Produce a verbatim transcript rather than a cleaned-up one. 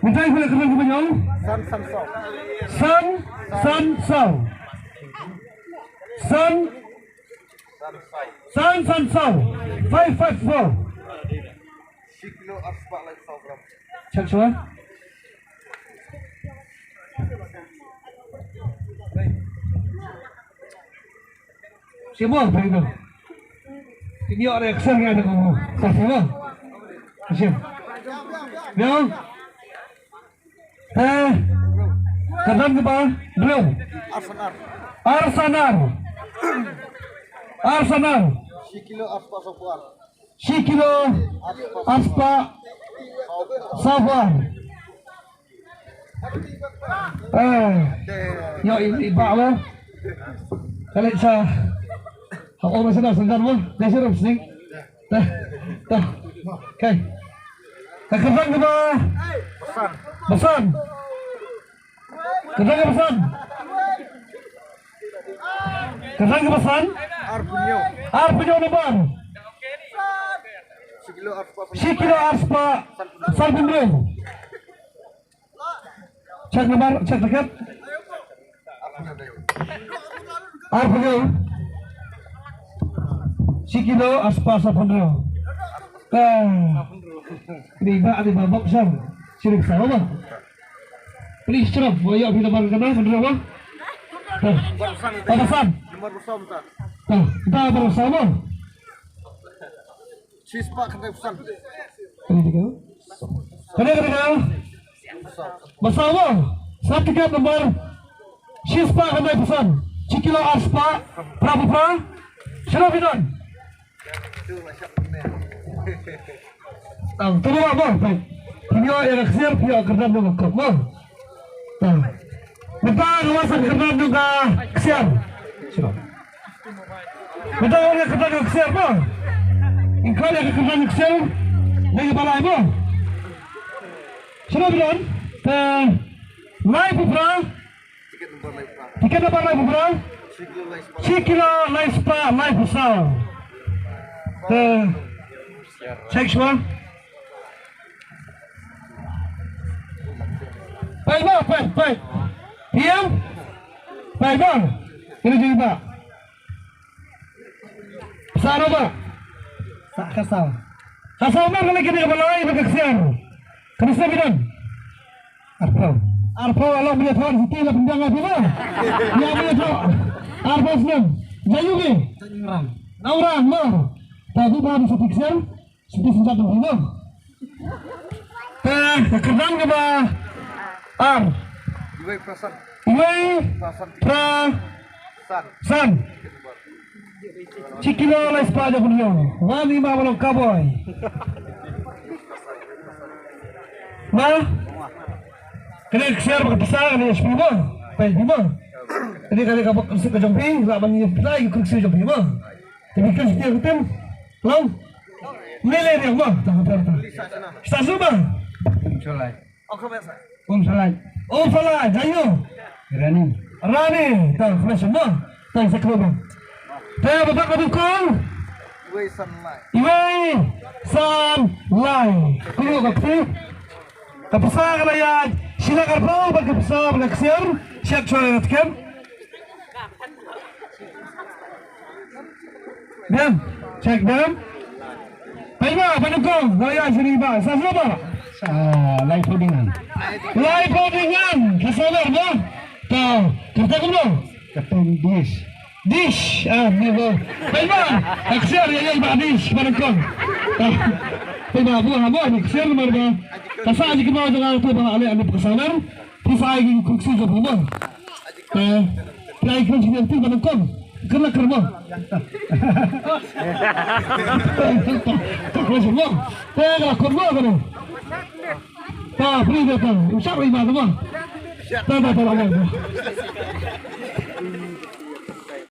Mynta phi la kyrdan kaba nyngkong. San san saw. San san saw. San san saw. Five five four. Shi kilo ar spah lai saw gram. Check shuwa. Shim mo, phi to. Phi ïoh re action nga to. Sa shim mo. Shim. Ïa. Eh, kyrdan kaba hynriew. Ar san ar. Ar san ar. Shi kilo ar spah saw phew ar. Shi kilo ar spah saw phew ar. Eh, ïoh i, i bah mo. Ka leit sha. Ha, oh, masa dah senggan mo. Dah sirup sning. Dah. Dah. Okay. Ka kyrdan kaba. Basan. Basan. Kyrdan kaba san. Kyrdan kaba san. Ar phew hynñiew. Ar phew hynñiew nombar. Shi kilo ar spah. Shi kilo ar spah san phew hynñiew. Check nombar, check target. Ar phew hynñiew. Shi kilo ar spah san phew hynñiew. Ah. Ni ba, ni ba bok sam. Sini sa ba. Please, chop. Wa ïa phi nombar kane, nombar ba. Tah. Nombar san. Nombar san. Nombar san ta. Tah, tah, nombar san mo. Shi spah khyndai phew san. Kane dei ka? Kane, kane dei ka? Ba saw mo. Sa tiket nombar shi spah khyndai phew san. Shi kilo ar spah phra phew phra. Shano phi don? Tang, to mo, mo, phi. Phi ïoh ïa ka ksiar, phi ïoh kyrdan jong ka kop mo. Tang. Mynta nga wan sa kyrdan jong ka ksiar. Shuwa. Mynta nga wan ïa ka kyrdan jong ka ksiar mo. Nga wan ïa ka kyrdan jong ka ksiar. Dei ba lai mo. Shuwa, phi don. Te lai phew phra. Tiket nombar lai phew phra. Shi kilo lai spah lai phew saw. Eh, check shuwa. Peit mo, peit, peit. Peit. Peit mo. Kine jong i bah. Sa no ba? Sa ka saw. Ka saw mar kane kane ka ba lai ba ka ksiar. Ka ba ksiar bidan. Arphew. Arphew, along bia thon siti la pynbiang ai phi mo. Ïa bia thon. Arphew snem. Jayu bi. Nongran. Nongran mo. Ta di ba di siti ksiar. Siti siti siti mo. Te ka kyrdan kaba ar. Iwei phra san. Iwei phra san. Shi kilo lai spah jong phi. Wan i ma ba long cowboy. Ma? Kane ka ksiar ba ka pisa kane ïa phi mo. Peit phi mo. Kane kane ka bok ka jong phi, lah ban ïa phi lai ka ksiar jong phi mo. Te phi kren sha ka tim. Long. Mele riang mo. Tang tang tang. Sa shu mo. Ong Salai. Ong Salai. Ong Salai, jayo. Rani. Rani, tang, kena semua. Tang, sa kena bang. Te ba bak ka dukong. Iwei san lai. Iwei san lai. Kuyuk ka phi. Ka pisa ka la ïaid. Shi lak arphew bad ka pisa bad ka ksiar. Siap choi ka tiket. Biang, check biang. Peit ba, ba nyngkong, ba ïa sini ba. Sa sini ba. Sa laiphew ding ngan. Laiphew ding ngan. Ka sabar ba. Ta, kata kumno? Kata dish. Dish. Ah, ni ba. Peit ba. Action ïa ïa ba dish ba nyngkong. Ta. Peit ba bu ha ba action mar ba. Ka sa ji kumno jong nga tu ba ale ani ka sabar. Pisa ai ki kursi jong phi mo. Eh, pisa ai ki kursi jong phi mo, kong. Kena kena mo. Kena mo. Kena kena mo kena. Ta, free dia ta. Usah ri ma mo. Ta, ta, ta, ta, ta.